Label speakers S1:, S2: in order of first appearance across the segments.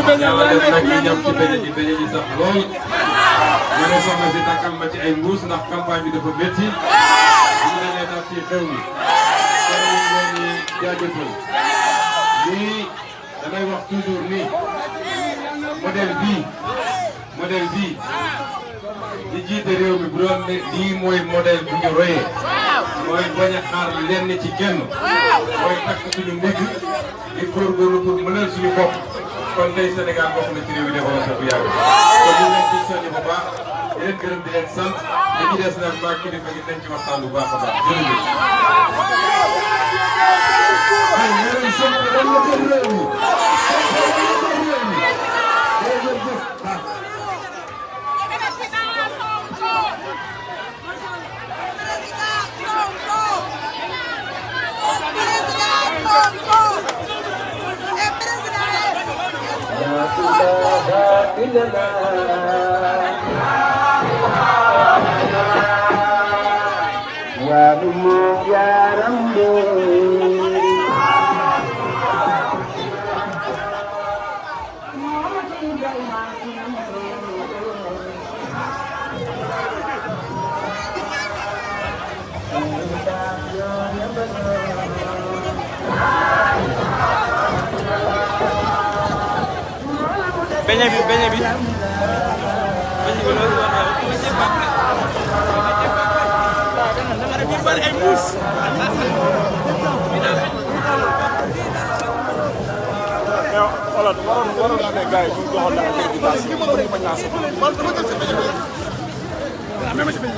S1: yàlla def nag ñu ñam ci beñe ji sax lool ma ne soxna si takkal ma ci ay mbuus ndax campagne bi dafa métti ñu ne leen ci xew mi kon ñu ngi leen di jaajëfal nii damay wax toujours nii modèle bii di jiite réew mi bu doon ne lii mooy modèle bu ñu royee mooy bañ a xaar lenn ci kenn mooy takk suñu ndigg di góorgóorlu pour mënal suñu bopp kon tey Sénégal bokk na ci réew yi développé bu yàgg kon ñu leen ci soññ bu baax di leen gërëm di leen sant li ci des nag maa kilifa gi nañ ci waxtaan bu baax a baax jërëjëf.
S2: Beñe bi loolu ay muus xoolal waroon na ne gars yi ñu joxoon la accréditation bañ naa soxla man dama jël sa beñe même ci beñe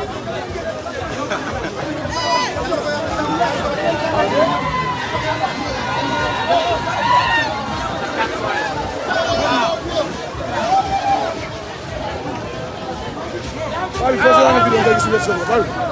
S2: Vai, faz uma video daí se vai.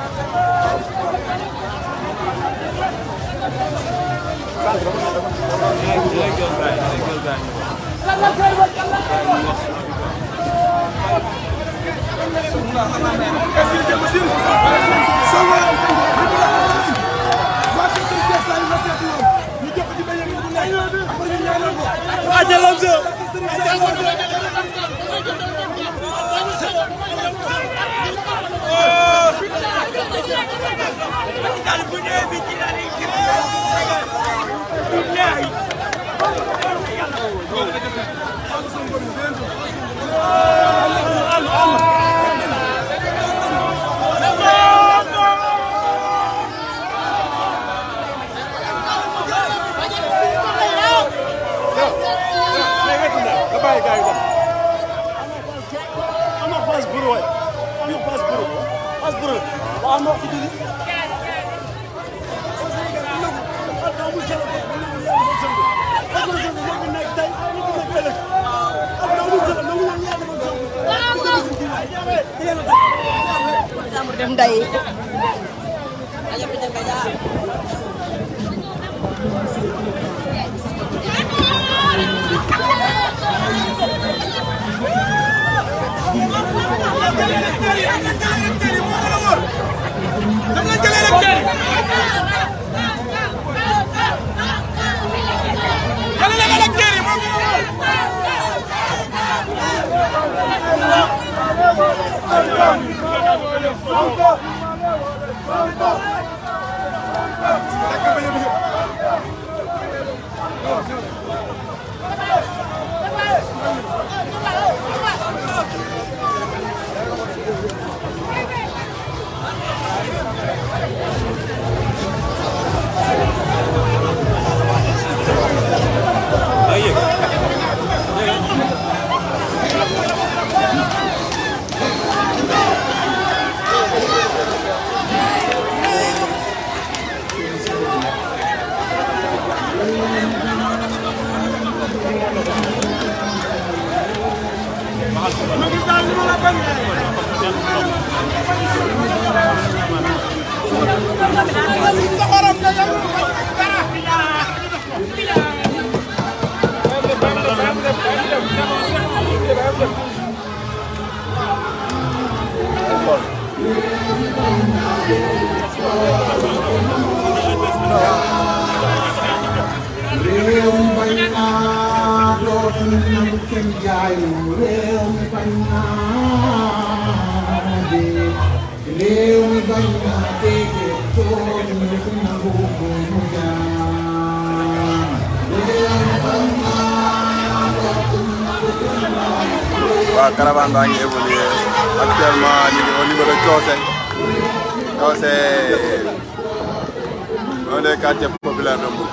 S3: Dem day
S4: Reum baina do
S3: nangu kenn jaayu réew mi bañ naa dee réew mi bañ naa dee tooñ mi fi nangu ko mu jaan réew mi bañ
S4: waaw caravane baa ngi évolué actuellement ñu ngi au niveau de Cossé Cossé un des quartiers populaires de Mbour.